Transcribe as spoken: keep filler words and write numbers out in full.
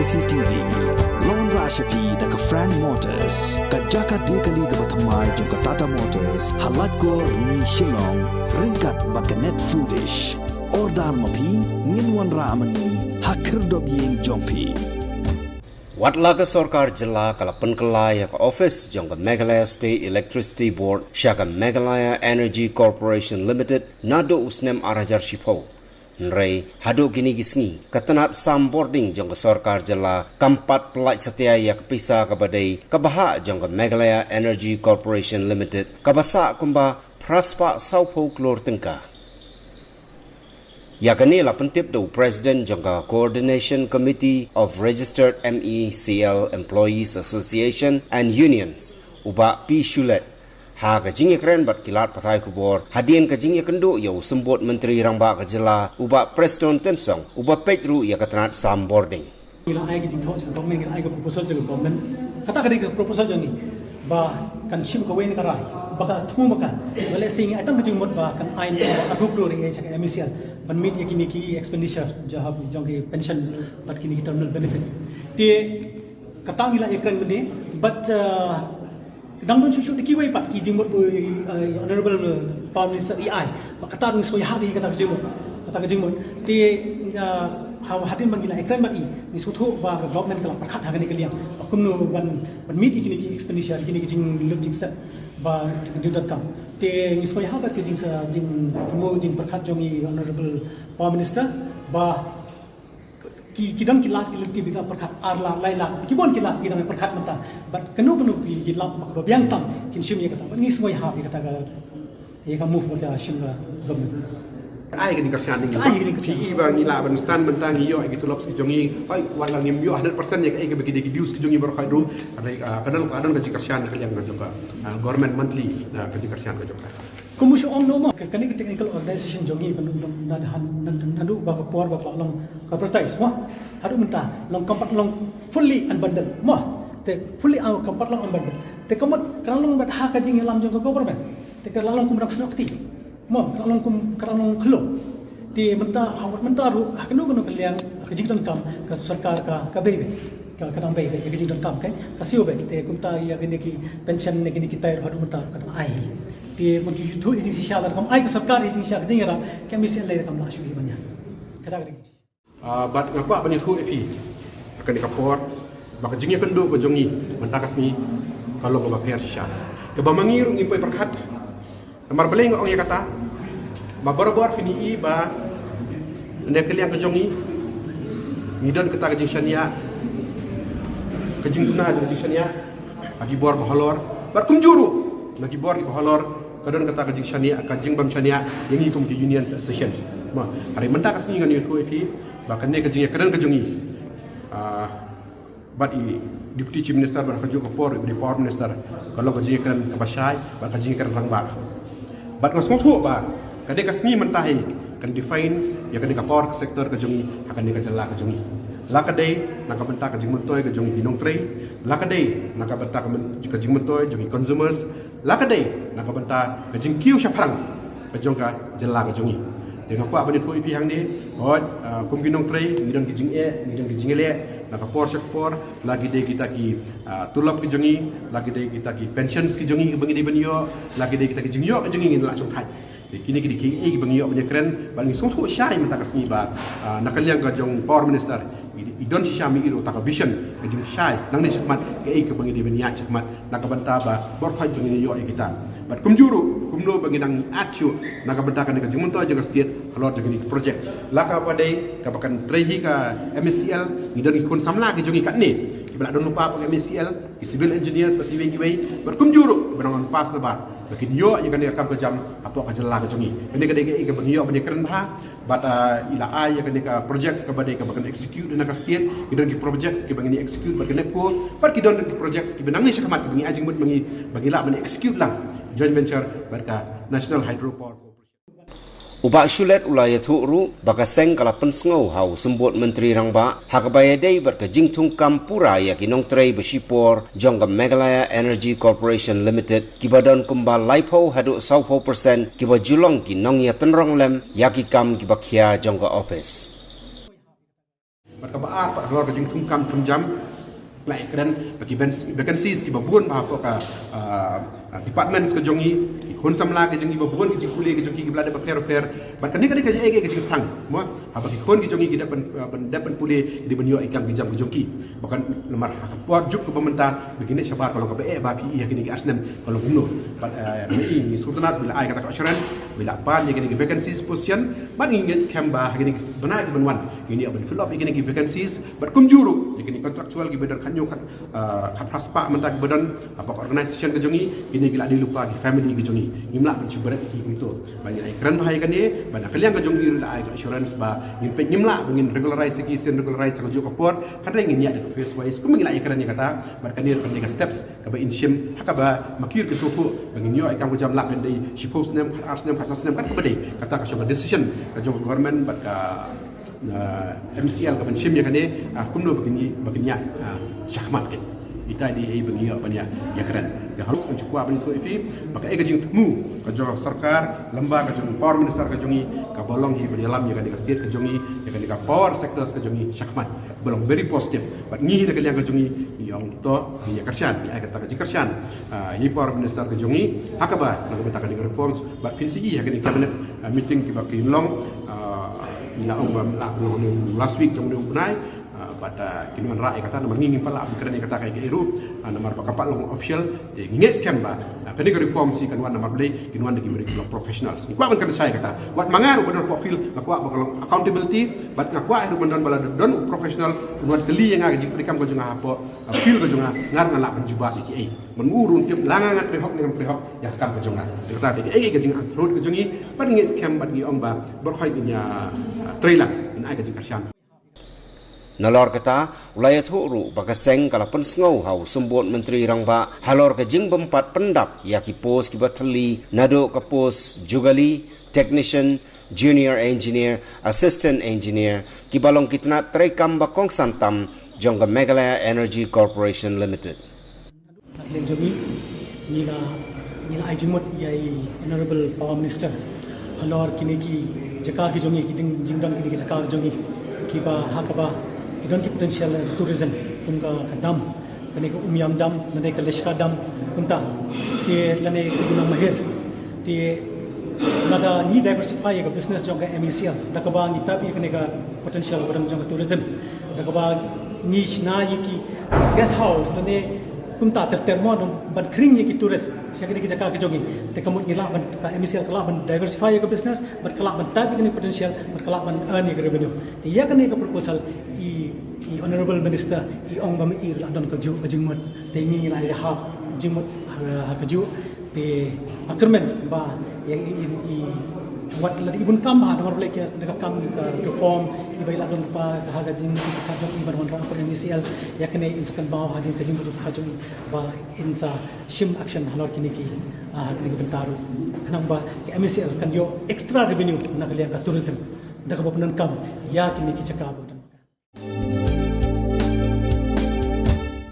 C T V. Long ra sha phi da ka Frank Motors, ka jaka de kali kaba thymmai jong ka Tata Motors, ha Laitkor, Rni, Shillong, ryngkat bad ka Net Foodish. Order ma phi, ngin wanrah ma ngi ha khyrdop ïing jong phi. Wat la ka sorkar jylla ka la pynkylla ïa ka office jong ka Meghalaya State Electricity Board sha ka Meghalaya Energy Corporation Limited naduh u snem ar hajar shiphew. Hynrei haduh kine ki sngi, ka tnat sam bording jong ka sorkar jylla kam pat pyllait satia ïa ka pisa kaba dei ka bhah jong ka Meghalaya Energy Corporation Limited, kaba sah kumba phra spah sawphew klur tyngka. Ïa kane la pyntip da u President jong ka Coordination Committee of Registered M E C L Employees Association and Unions, u Bah P Shulet, ha ka jingïakren bad ki lad pathai khubor hadien ka jingïakynduh ïa u Symbud Myntri Rangbah ka jylla, u Bah Prestone Tynsong, uba peit ruh ïa ka tnat sam bording. Ngi la ai ka jingthoh sha ka government, ngi la ai ka proposal sha ka government. Kata ka dei ka proposal jong ngi, ba kan shim kawei na ka rai ba ka thmu ma ka, ba lehse ngi ai tang ka jingmut ba kan ai na ka arphew klur ïa sha ka M E C L ban meet ïa kine ki expenditure jong, jong ki pension bad kine ki terminal benefit. Te kata ngi la ïakren mynne, bad, uh, dang don shuh shuh da kiwei pat ki jingmut ba, uh, Honorable, uh, Prime Minister i ai. Ba kata ngi sngewbha ïa kata ka jingmut, kata ka jingmut. Te, uh, ha, hadien ba ngi la ïakren bad i, ngi sngewthuh ba ka government ka la pyrkhat ha kane ka liang ba kumno ban, ban meet ïa kine ki expenditure, kine ki jinglut jingset ba ka jingdonkam. Te ngi sngewbha ïa ka jingsa, jing, mo jingpyrkhat jong i Honorable Prime Minister ba ki, ki don ki lad ki lynti ba ki dang pyrkhat, ar lad, lai lad, ki bun ki lad ki dang pyrkhat mynta. Bad kano kano ki, ki lad ba biang tam kin shim ïa kata. Bad ngi sngewbha ïa kata ka, ïa ka move ba ka shim ka government. Ai ka jingkyrshan ngi. Ai ka jingkyrshan. Shi ba ngi lah ban stand mynta ngi ïoh ïa ki tulop ki jong ngi. Oi, wat la ngim ïoh hundred percent ïa ka, ïa ka ba ki dei ki dues ki jong ngi baroh khatduh. Ka dei, ah, ka don, ka don ka jingkyrshan ka liang ka jong ka, ah, government monthly, ah, ka jingkyrshan ka jong ka. Kum u shu ong noh mo, ka, kane ka technical organization jong ngi, ban, ban, na, na, na, naduh ba ka por ba ka la long corporatized mo, haduh mynta long kam pat long fully unbundled mo. Te fully un-, kam pat long unbundled. Te ka mut ka la long bad ha ka jingïalam jong ka government. Te ka la long kum dang snoh kti mo, ka la long kum, ka la long khlong. Te mynta, ha, mynta ruh ha kano kano ka liang ka jingdonkam ka sorkar ka, ka bei beit, ka, ka dang bei beit ïa ka jingdonkam, ka, ka siew beit. Te kumta ïa kine ki pension ne kine ki tai ruh haduh mynta ka dang ai hi. Te ban ju ju thuh ïa jingshisha, lada kam ai ka sorkar ïa jingshisha ka jingïarap, ka M E C L lei kam lah shuh hi ban ïaid. Kata ka dei. Ah, bad nga kwah ban ïathuh ïa phi ha kane ka por ba ka jingïakynduh ka jong ngi mynta ka sngi ka long kaba pher shisha. Kaba ma ngi ruh ngim poi pyrkhat. Namar balei nga ong ïa kata? Ba barabor phin ïohi ba na ka liang ka jong ngi ngi don kata ka jingshaniah, ka jingduna jong ka jingshaniah ha ki bor ba halor. Bad kumjuh ruh na ki bor ki ba halor ka don kata ka jingshaniah, ka jingbym shaniah ïa ngi kum ki unions, associations. Ma, hynrei mynta ka sngi ngan ïathuh ïa phi ba kane ka jingïakren ka jong ngi, ah, bad i Deputy Chief Minister bad ha kajuh ka por i Power Minister, ka long ka jingïakren kaba shai bad ka jingïakren rangbah. Bad nga sngewthuh ba kane ka sngi mynta hi kan define ïa kane ka power sector ka jong ngi ha kane ka jylla ka jong ngi. La ka dei na ka bynta ka jingmyntoi ka jong ki nongtrei, la ka dei na ka bynta ka myn-, ka jingmyntoi jong ki consumers, la ka dei na ka bynta ka jingkiew shaphrang ka jong ka jylla ka jong ngi. Te nga kwah ban ïathuh ïa phi hangne, hooid, ah, kum ki nongtrei ngi don ki jingeh, ngi don ki jingeh na ka por sha ka por, la ki dei kita ki, ah, tulop ki jong ngi, la ki dei kita ki pensions ki jong ngi ba ngi dei ban ïoh, la ki dei kita ki jingïoh ki jong ngi, ngin lah shongthait. Te kine ki dei kiei kiba ngi ïoh ban ïakren, bad ngi sngewthuh shai mynta ka sngi ba, ah, na ka liang ka jong Power Minister i, i don shisha ma i ruh kata ka vision, ka jingshai nangne shakhmat, kaei kaba ngi dei ban ïaid shakhmat na ka bynta ba baroh thait jong ngi ïoh ïa kita. Bad kumjuh ruh kumno ba ngi nang ïaid shuh na ka bynta kane ka jingmyntoi jong ka state halor jong kine ki project. La kaba dei kaba kan trei hi ka M E C L, ngi don ki khun samla ki jong ngi katne kiba la don lypa ha ka M E C L, ki civil engineers bad kiwei kiwei, bad kumjuh ruh kiba nang pass na bar ba kin ïoh ïa kane ka kam ka jam hapoh ka jylla ka jong ngi. Kane ka dei kaei kaba ngi ïoh ban ïakren bha. Bad, ah, i la ai ïa kane ka projects kaba dei kaba kan execute na ka state, ki don ki projects kiba ngi execute bad ka NEEPCO, bad ki don ki projects kiba nangne shakhmat kiba ngi ai jingmut ba ngi, ba ngi lah ban execute lang joint venture bad ka National Hydro Power Corporation. U Bah Shulet u la ïathuh ruh ba ka seng ka la pynsngew ha u Symbud Myntri Rangbah ha kaba ïadei bad ka jingthungkam pura ïa ki nongtrei ba shipor jong ka Meghalaya Energy Corporation Limited, kiba don kumba laiphew haduh sawphew percent kiba ju long ki nongïatynrong lem ïa ki kam kiba khia jong ka office. Bad kaba ar pat halor ka jingthungkam thungjam, la ïakren ba ki vacancies kiba bun ba hapoh ka departments ka jong ngi, ki khun samla ka jong ngi ba bun, ki jingpule ka jong ki kiba la dep ba pher pher. Bad kane ka dei ka jingeh ka jingthrang mo, haba ki khun ki jong ngi ki dep ban dep ban pule, ki dei ban ïoh ïa ki kam ki jam ka jong ki. Ba kan namar ha ka por juk kaba mynta ba ki neh shabar ka long kaba eh ba phi ïa kine ki ar snem ka long kumno. Bad ngi ngi sngewtynnat ba la ai kata ka assurance ba la pan ïa kine ki vacancies position. Bad ngi ngeit skhem ba ha kine ki bnai ki ban wan ngin ïa ban fill up ïa kine ki vacancies. Bad kumjuh ruh ïa kine contractual kiba don khatñiew khat khat phra spah mynta kiba don hapoh ka organization ka jong ngi, kine ki la dei lypa ki family ka jong ngi. Ngim lah ban shu bret ïa ki kumto. Ba ngin ai kren bha ïa kane, ba na ka liang ka jong ngi ruh la ai ka assurance ba ngin peit ngim lah ba ngin regularize ïa ki sien regularize ha kajuh ka por. Hynrei ngin ïa da ka phase wise kumba ngi la ïakren ïa kata. Bad kane ruh ka dei ka steps kaba in shim ha kaba ma ki ruh kin sngewthuh ba ngin ïoh ïa kam ka jam lah ban dei shiphew snem, khat ar snem, khat san snem, kata kaba dei kata ka shong ka decision ka jong ka government bad ka MCL ka ban shim ïa kane. Kumno ba kin ïa ba kin ïa shakhmat kin. Ita dei ei ba ngi ïa ban ïa ïa kren. Ka harus kan ju kwah ban ïathuh ïa phi ba ka ei ka jingthmu ka jong sorkar lamba ka jong power minister ka jong ngi, kaba long hi ban ïalam ïa kane ka state ka jong ngi, ïa kane ka power sectors ka jong ngi shakhmat. Ba long very positive. Bad ngi hi na ka liang ka jong ngi ngi ong to ngi ïa kyrshan, ngi ai kata ka jingkyrshan ïa power minister ka jong ngi ha kaba na ka bynta kane ka reforms. Bad phin sa ïohi ha kane ka cabinet meeting kiba kin long, ngi la ong ba la long last week jong u bnai. Bad kin wanrah ïa kata namar ngi ngim pat lah ban kren ïa kata kaei kaei ruh namar ba kam pat long official. Ngi ngeit skhem ba kane ka reform shi kan wan namar balei, kin wan da ki briew kiba long professionals. Ngi kwah ban kren shai ïa kata. Wat ma nga ruh ba don hapoh field nga kwah ba ka long accountability. Bad nga kwah ruh ban don ba la don u professional un wan kylli ïa nga ka jingtrei kam ka jong nga hapoh field ka jong nga, nga ruh ngan lah ban jubab ïa kiei. Ban u ruh un tip la nga ngan trei hok ne ngam trei hok ïa ka kam ka jong nga. Ïa kata kaei kaei ka jingangthroh ka jong ngi. Bad ngi ngeit skhem bad ngi ong ba baroh hi ngin ïa trei lang, ngin ai ka jingkyrshan. Nalor kata u la ïathuh ruh ba ka seng ka la pynsngew ha u symbud Myntri Rangbah halor ka jingbympat pyndap ïa ki post kiba thylli naduh ka post jugalee, technician, junior engineer, assistant engineer kiba long ki tnat treikam ba kongsan tam jong ka Meghalaya Energy Corporation Limited. Na ka liang jong ngi ngi la ngi la ai jingmut ïa i Honorable Power Minister halor kine ki jaka ki jong ngi, ki jingdon kine ki jaka ki jong ngi kiba ha kaba ki don ki potential tourism kum ka dam, kane ka Umiam Dam, kane ka Leshka Dam kumta. Te lane ka Gunung Mahir. Te lada ngi diversify ïa ka business jong ka MeECL da kaba ngi tap ïa kane ka potential ba don jong ka tourism, da kaba ngi shna ïa ki guest house lane kumta ter ter mo ban khring ïa ki tourist sha kine ki jaka ki jong ngi. Te ka mut ngi lah ban, ka MeECL ka lah ban diversify ïa ka business bad ka lah ban tap ïa kane potential bad ka lah ban earn ïa ka revenue. Te ïa kane ka proposal i i Honorable Minister i ong ba ma i la don kajuh ka jingmut. Te ngi ngi la ïahap jingmut ha kajuh. Te nga kyrmen ba ïa i, i, i wat la i bun kam ba namar ba leh ka kam ka reform i ba i la don pa ha ka jingmut ka jong i ban wanrah ka MeECL. Ïa kane in sa kynmaw ha ka jingmut ka jong i ba in sa shim action halor kine ki, ha kine ki bynta ruh. Khnang ba ka MeECL kan ïoh extra revenue na ka liang ka tourism da kaba pyndonkam ïa kine ki jaka.